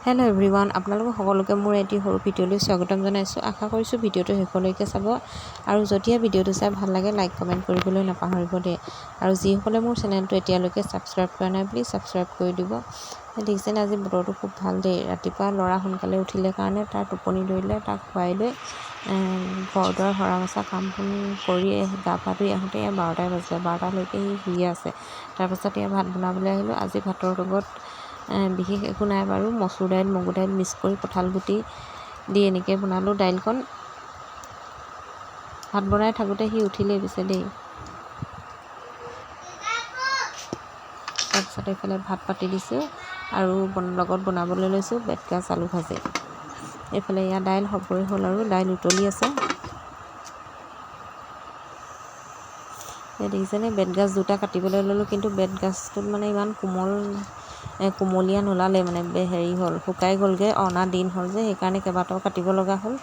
Hello' everyone, আপোনালোক সকলোকে মোৰ এটি সৰু ভিডিঅ'লৈ স্বাগতম জনাইছোঁ। আশা কৰিছোঁ ভিডিঅ'টো শেষলৈকে চাব আৰু যদিহে ভিডিঅ'টো চাই ভাল লাগে লাইক কমেণ্ট কৰিবলৈ নাপাহৰিব দেই। আৰু যিসকলে মোৰ চেনেলটো এতিয়ালৈকে ছাবস্ক্ৰাইব কৰা নাই, প্লিজ ছাবস্ক্ৰাইব কৰি দিব। দেখিছেনে আজি বতৰটো খুব ভাল দেই। ৰাতিপুৱা ল'ৰা সোনকালে উঠিলে কাৰণে তাৰ টোপনি ধৰিলে, তাক খুৱাই লৈ ঘৰ দুৱাৰ সৰা মচা কাম বন কৰি গা পা ধুই আহোঁতে এয়া 12টাই বাজিলে। 12টালৈকে সি শুইয়ে আছে। তাৰপাছত এয়া ভাত বনাবলৈ আহিলোঁ। আজি ভাতৰ লগত বিশেষ একো নাই বাৰু, মচুৰ দাইল মগু দাইল মিক্স কৰি কঁঠাল গুটি দি এনেকৈ বনালোঁ দাইলকণ। ভাত বনাই থাকোঁতে সি উঠিলেই পিছে দেই। তাৰপিছত এইফালে ভাত পাতি দিছোঁ আৰু লগত বনাবলৈ লৈছোঁ বেতগাজ আলু ভাজি। এইফালে এয়া দাইল হ'বই হ'ল আৰু দাইল উতলি আছে। দেখিছেনে বেতগাজ দুটা কাটিবলৈ ল'লোঁ, কিন্তু বেতগাজটোত মানে ইমান কোমল কুমলীয়া নোলালে, মানে হেৰি হ'ল, শুকাই গ'লগৈ। অনা দিন হ'ল যে, সেইকাৰণে কেইবাটাও কাটিব লগা হ'ল।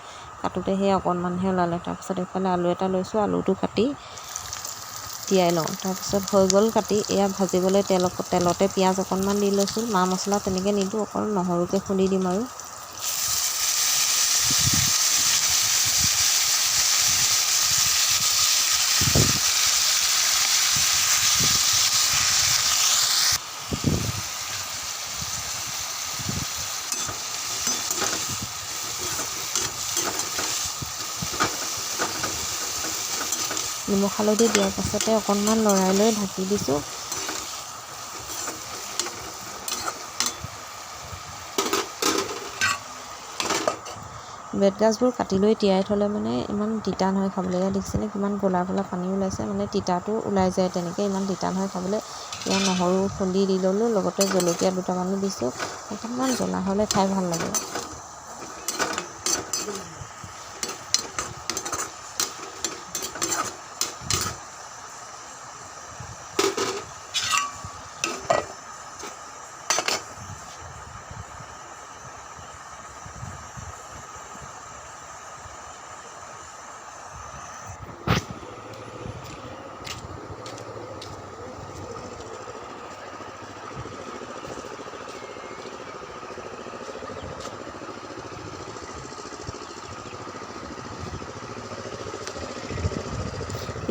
কাটোতে সেই অকণমানহে ওলালে। তাৰপিছত এইফালে আলু এটা লৈছোঁ, আলুটো কাটি তিয়াই লওঁ। তাৰপিছত হৈ গ'ল কাটি। এয়া ভাজিবলৈ তেলতে পিঁয়াজ অকণমান দি লৈছোঁ। মা মছলা তেনেকৈ নিদিওঁ, অকল নহৰুকে খুন্দি দিম আৰু। নিমখ হালধি দিয়াৰ পাছতে অকণমান লৰাই লৈ ঢাকি দিছোঁ। বেতগাজবোৰ কাটি লৈ তিয়াই থ'লে মানে ইমান তিতা নহয় খাবলৈ। ইয়াত দেখিছেনে কিমান ক'লা ক'লা পানী ওলাইছে, মানে তিতাটো ওলাই যায় তেনেকৈ, ইমান তিতা নহয় খাবলৈ। ইয়াত নহৰু খুন্দি দি ল'লোঁ, লগতে জলকীয়া দুটামানো দিছোঁ। অকণমান জ্বলা হ'লে খাই ভাল লাগে।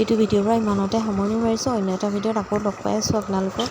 এইটো ভিডিঅ'ৰ পৰা ইমানতে সামৰণি মাৰিছোঁ। অন্য এটা ভিডিঅ'ত আকৌ লগ পাই আছোঁ আপোনালোকক।